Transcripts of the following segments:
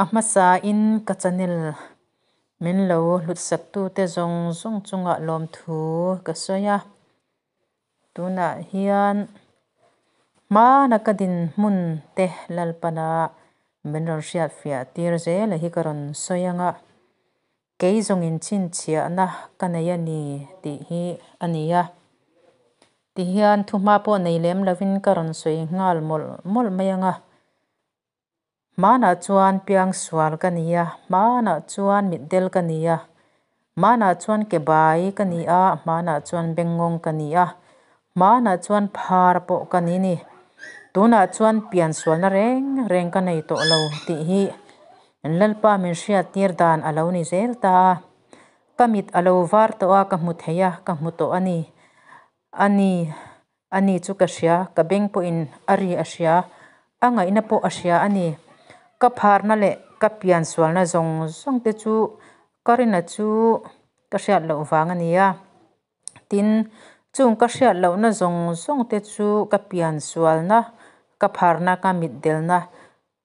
A hmasain ka channel min lo hlutsaktute zawng zawng chungah lawmthu ka sawi a. Tunah hian hmana ka dinhmun te Lalpana min rawn hriatfiah tir zel a hi ka rawn sawi ang a, kei zawngin chhinchhiahna ka nei a ni tih hi a ni a. Tihian thuhma pawh nei lem lovin ka rawn sawi nghal mawlh mawlh mai ang a. Hmanah chuan piangsual ka ni a, hmanah chuan mitdel ka ni a, hmanah chuan ke bai ka ni a, hmanah chuan bengngawng ka ni a, hmanah chuan phar pawh ka ni ni. Tunah chuan piansualna reng reng ka nei tawh lo tih hi Lalpa min hriattir dan a lo ni zel ta a. Ka mit a lo var tawh a, ka hmu thei a, ka hmu tawh a ni. A ni, a ni chu ka hria, ka beng pawhin a ri a hria, a ngaihna pawh a hria a ni. Ka pharna leh ka piansualna zawng zawng te chu ka rina chu ka hriat loh vang a ni a. Tin, chung ka hriat lohna zawng zawng te chu ka piansualna, ka pharna, ka mitdelna,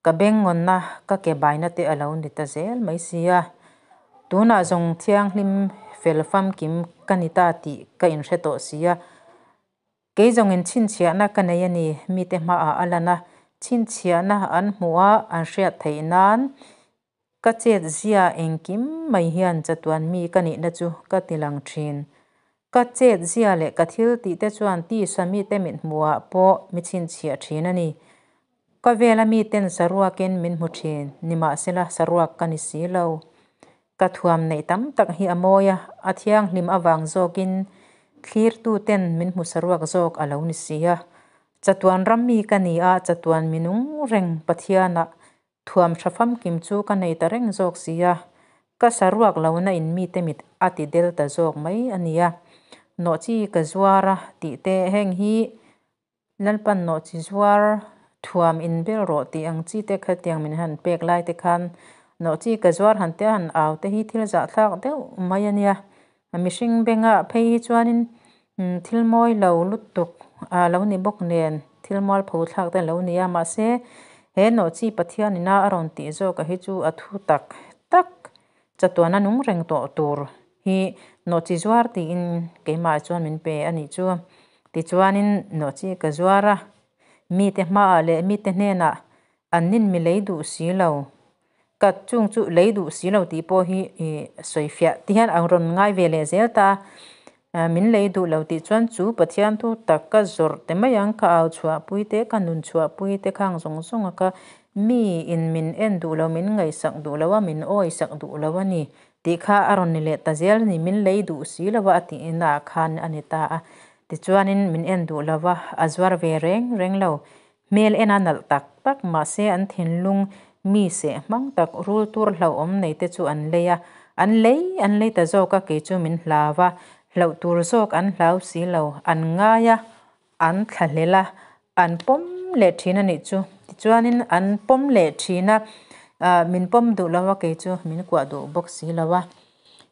Ka bengngawnna ka ke baina te a lo ni ta zel mai sia. Tunah zawng thianghlim fel famkim ka ni ta tih ka inhre tawh sia. Kei zawngin chhinchhiahna ka nei a ni, mite hmaah a lan a, chhinchhiahna an hmuh a an hriat theih nan ka chet zia engkim mai hian chatuan mi ka nihna chu ka ti lang thin. Ka chet zia leh ka thil tih te chuan tisa mite mithmuhah pawh mi chhinchhiah thin a ni. Ka vela miten saruakin min hmu thin, nimahsela saruak ka ni si lo. Ka thuam neih tam tak hi a mawi a, a thianghlim avang zawkin thlirtuten min hmu saruak zawk a lo ni si a. Chatuan ram mi ka ni a, chatuan mi nung reng Pathianah Thuam tha famkim chu ka nei ta reng zawk si a, ka saruak lohna in mite mit a ti del ta zawk mai a nia. Nawhchi ka zuar a tih te heng hi Lalpan nawhchi zuar thuam in bel rawh tih ang chi te khatiang min han pek lai te khan nawhchi ka zuar han tia han au te hi thil zahthlak deuh mai a nia. Mihring bengah phei hi chuanin thil mawi lo lutuk a lo ni bawk nen thil mualpho thlak te a lo ni a, mahse he nawhchi Pathian ina a rawn tih zawk a hi chu a thu tak tak chatuana nung reng tawh tur hi nawhchi zuar tiin keimah chuan min pe a nih chu. Tichuanin nawhchi ka zuar a, mite hmaah leh mite hnenah an nin mi lei duh si lo. Ka chung chu lei duh si lo tih pawh hi ih sawi fiah ti hian ang rawn ngai ve leh zel ta a. Min lei duh lo tih chuan chu Pathian thu tak ka zawrh te mai ang, ka au chhuahpui te, ka nun chhuahpui te khang zawng zawng a ka mi in min en duh lo, min ngaihsak duh lo a, min awisak duh lo a ni tih kha a rawn ni leh ta zel a ni. Min lei duh si lo a a tihna ah khan a ni ta a. Tichuanin min en duh lo a, a zuar ve reng reng lo. Hmel en a nalh tak tak, mahse an thinlung mi seh hmang tak rul tur hlauhawm nei te chu an lei a, an lei an lei ta zawk a, kei chu min hlau a, hlauh tur zawk an hlau si lo, an ngai a, an thlahlel a, an pawm leh thin a nih chu. Tichuanin an pawm leh thin a, min pawm duh lo a, kei chu min kuah duh bawk si lo a.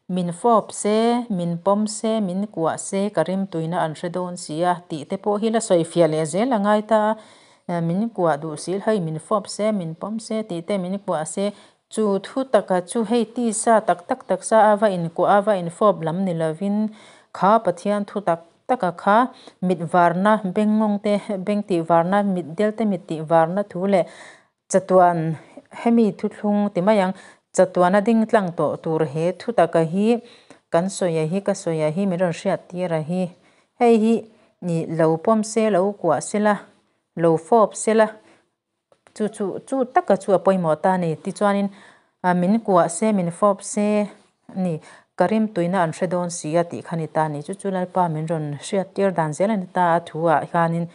Min fawp se, min pawm se, min kuah se, ka rimtuina an hre dawn si a tih te pawh hi la sawi fiah leh zel a ngai ta a. Min kuah duh si hei min fawp se, min pawm se tih te min kuah se, chu thu taka chu hei tisa tak tak taksa a va inkuah a va infawp lam ni lovin kha Pathian thu tak taka kha mit varna bengngawng te beng tih varna mit del te mit tih varna thu leh Chatuan, hemi thuthlung ti mai ang, chatuan a ding tlang tawh tur he thu taka hi kan sawi a hi, ka sawi a hi, min rawn hriat tir a hi. Hei hi ih lo pawm se, lo kuah se la, lo fawp se la, chu chu chu taka chu a pawimawh ta a ni. Tichuanin min kuah se, min fawp se ni, ka rimtuina an hre dawn si a tih kha ni ta a ni. Chu chu Lalpa min rawn hriat tir dan zel a ni ta a thu ah hianin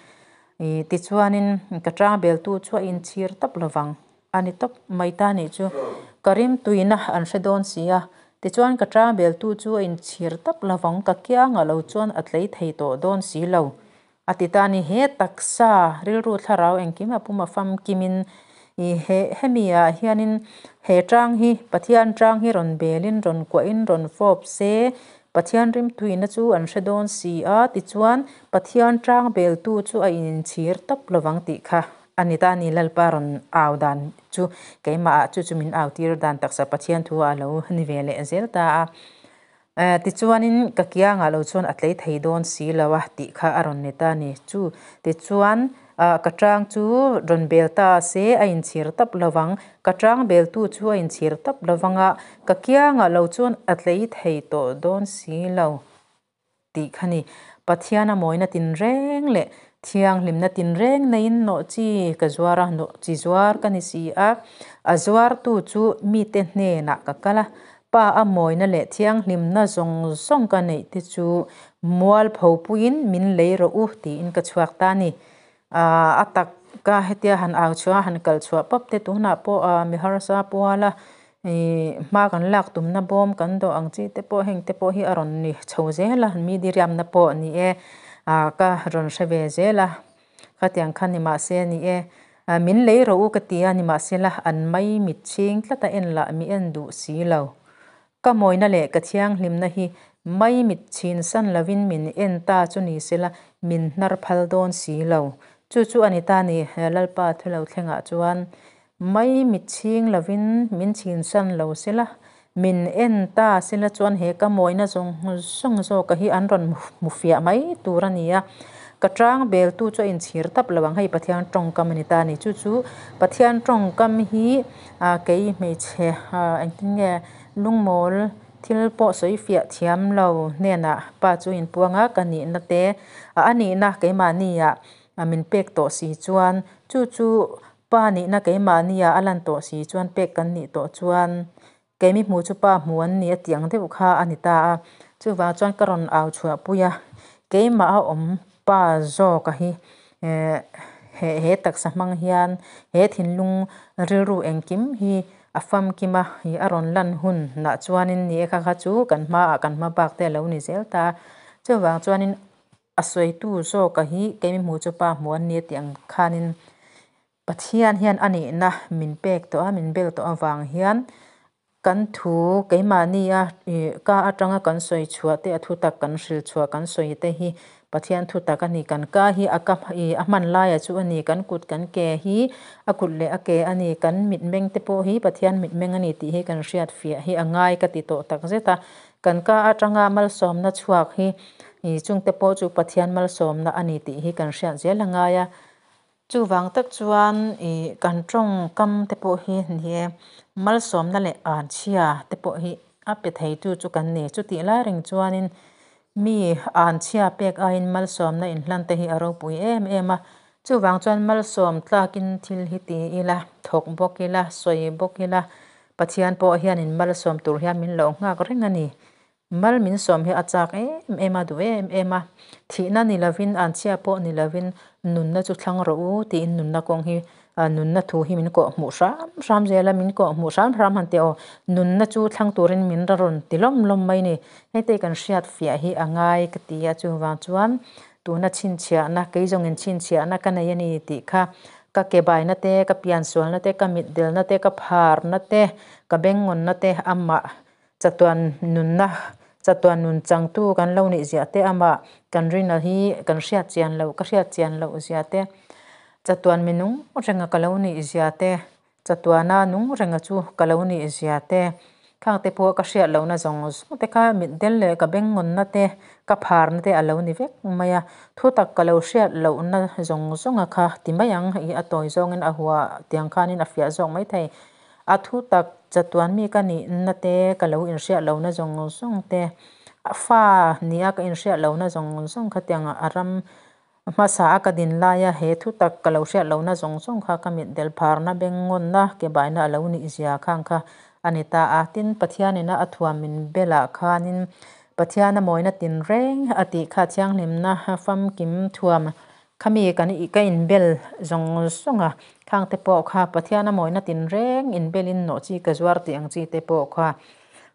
Ih tichuanin ka tang beltu chu a inchhir tawp lovang a ni tawp mai ta nih chu. Ka rimtuina an hre dawn si a, tichuan ka tang beltu chu a inchhir tawp lovang ka kiangah lo chuan a tlei thei tawh dawn si lo a ti ta a ni. He taksa rilru thlarau engkim a pum a famkimin ih he hemi ah hianin he tang hi Pathian tang hi rawn belin rawn kuahin rawn fawp se Pathian rimtuina chu an hre dawn si a, tichuan Pathian tang beltu chu a inchhir tawp lovang tih kha A ni ta ni Lalpa rawn au dan chu keimahah chu chu min au tir dan taksa Pathian thu a lo ni ve leh zel ta a. Tichuanin ka kiangah lo chuan a tlei thei dawn si lo a tih kha a rawn ni ta ni. Chu tichuan ka tang chu rawn bel ta se a inchhir tap lovang, ka tang beltu chu a inchhir tap lovang a, ka kiangah lo chuan a tlei thei tawh dawn si lo. Tih kha ni. Pathian a mawina tinreng leh thianghlimna tinreng neiin nawhchi ka zuar a, nawhchi zuar ka ni si a. A zuartu chu mite hnenah ka kal a, Pa a mawina leh thianghlimna zawng zawng ka neih te chu mualpho puiin min lei rawh u tiin ka chhuak ta a ni. A taka hetia han au chhuah a, han kal chhuah pawp te tunah pawh mi harsa puala Ih hma kan lak tumna bawm kan dawh ang chi te pawh heng te pawh hi a rawn ni chho zel a, mi diriamna pawh ni e ah ka rawn hre ve zel a, khatiang kha ni mahse ni e ah min lei rawh u ka ti a nimahsela an mai mit chhing tlat a en lah mi en duh si lo. Ka mawina leh ka thianghlimna hi mai mit chhin san lovin min en ta chu ni sela min hnar phal dawn si lo. Chu chu a ni ta ni Lalpa thulo thlengah chuan Mai mit chhing lovin min chhinsan lo sela, min en ta sela chuan he ka mawina zawng zawng zawka hi an rawn hmu fiah mai tur a ni a. Ka tang beltu chu a inchhir tap lo ang, hei Pathian tawngkam a ni ta a ni. Chu chu Pathian tawngkam hi kei hmeichhe engtin nge lungmawl thil pawh sawi fiah thiam lo hnenah pa chu inpuang a, ka nihna te a nihna keimahniah min pek tawh si chuan chu chu Pa nihna keimahnia a lan tawh si chuan pek kan nih tawh chuan keimi hmu chu pa hmu an ni a tih ang deuh kha a ni ta a. Chuvang chuan ka rawn au chhuah pui a, keimah a awm pa zawka hi he he taksa hmang hian he thinlung rilru engkim hi a famkim a, a rawn lan hun nah chuanin ni e kha kha chu kan hmaah kan hma bak te a lo ni zel ta a. Chuvang chuanin A sawitu zawka hi keimi hmu chu pa hmu an ni a tih ang khanin Pathian hian a nihna min pek tawh a, min bel tawh avang hian kan thu keimahnia ih ka atanga kan sawi chhuah te a thutak kan hril chhuah kan sawi te hi Pathian thutak a ni. Kan ka hi a ka ih a hman laia chu a ni, kan kut kan ke hi a kut leh a ke a ni, kan mitmeng te pawh hi Pathian mitmeng a ni tih hi kan hriat fiah hi a ngai ka ti tawh tak zet a. Kan ka atanga malsawmna chhuak hi ih chungte pawh chu Pathian malsawmna a ni tih hi kan hriat zel a ngai a. Chuvang tak chuan ih kan tawngkam te pawh hi ni e, malsawmna leh anchhia te pawh hi a pe theitu chu kan ni. Chutih lai reng chuanin mi anchhia pek aiin malsawmna inhlan te hi a ropui em em a. Chuvang chuan malsawm tlakin thil hi ti ila, thawk bawk ila, sawi bawk ila, Pathian pawh hianin malsawm tur hian min lo nghak reng a ni. Mal min sawm hi a chak em em a, duh em em a. Thihna ni lovin, anchhia pawh ni lovin nunna chu thlang rawh u tiin nunna kawng hi, nunna thu hi min kawh hmuh hram hram zel a, min kawh hmuh hram hram han tih aw, nunna chu thlang turin min ra rawn ti lawm lawm mai ni. Hete kan hriat fiah hi a ngai ka ti a, chuvang chuan tuna chhinchhiahna, kei zawngin chhinchhiahna ka nei a ni tih kha Ka ke baina te, ka piansualna te, ka mitdelna te, ka pharna te, ka bengngawnna te, amah chatuan nunna, chatuan nun changtu kan lo nih ziah te, amah kan rina hi kan hriat chian loh, ka hriat chian loh zia te, chatuan mi nung renga ka lo nih zia te, chatuana nung renga chu ka lo nih zia te, Khangte pawh ka hriat lohna zawng zawng te kha mitdel leh ka bengngawnna te, ka pharna te a lo ni vek mai a. Thutak ka lo hriat lohna zawng zawnga kha ti mai ang i a tawi zawngin a hua tiang khanin a fiah zawk mai thei. A thutak chatuan mi ka nihna te, ka lo inhriat lohna zawng zawng te, a fa nia ka inhriat lohna zawng zawng kha tiang a ram Hmasa a ka din laia he thu tak ka lo hriat lohna zawng zawng kha ka mit del pharna bengngawnna ke baina a lo nih zia khang kha a ni ta a. Tin, Pathianina a thuam min belah khanin Pathiana mawina tinreng a tih kha thianghlimna famkim thuam kha mi kan ka inbel zawng zawng a, khangte pawh kha Pathiana mawina tinreng inbelin nawh chi ka zuar tih ang chi te pawh kha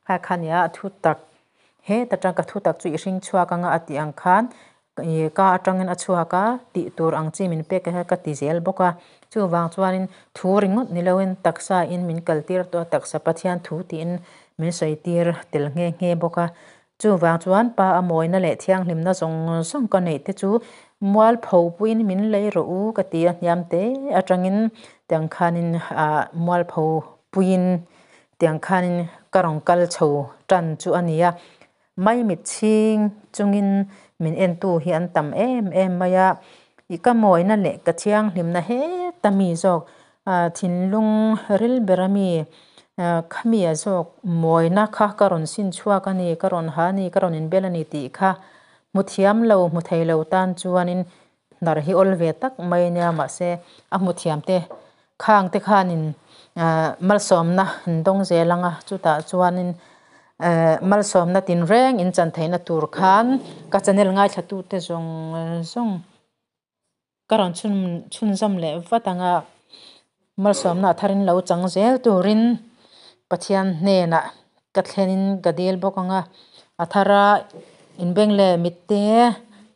kha kha nia a thu tak Heta tang ka thutak chu i hring chhuak anga a tih ang khan ih ka atangin a chhuak a, tih tur ang chi min pek kha ka ti zel bawk a. Chuvang chuanin thu ringawt ni loin taksa in min kal tir tawh a, taksa Pathian thu tiin min sawi tir tel nghe nghe bawk a. Chuvang chuan pa a mawina leh thianghlimna zawng zawng ka neih te chu Mualpho puiin min lei rawh u ka ti a, hniam te atangin tiang khanin ah mualpho puiin tiang khanin ka rawn kal chho tan chu a nia. Maimit chhing chungin min entu hi an tam em em mai a, i ka mawina leh ka thianghlimna heta mi zawk ah thinlung ril bera mi ah khami a zawk mawina kha ka rawn sin chhuak a ni, ka rawn ha a ni, ka rawn inbel a ni tih kha hmu thiam lo, hmu thei lo tan chuanin hnar hi awl ve tak mai a nia mahse a hmu thiam te khang te khanin ah malsawmna an dawng zel ang a chutah chuanin eh malsawmna tinreng in chan theihna tur khan ka channel ngaithla tute zawng zawng ka rawn chhun chhunzawm leh vat ang a malsawmna a tharin lo chang zel turin Pathian hnenah ka thlenin ka dil bawk ang a a thara inbeng leh mitte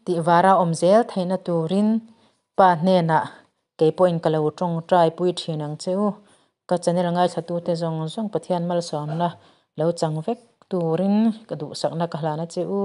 tih vara awm zel theihna turin pa hnenah kei pawhin ka lo tawngtai pui thin ang che u. Ka channel ngaithlatute zawng zawng Pathian malsawmna lo chang vek turin ka duhsakna ka hlan a che u.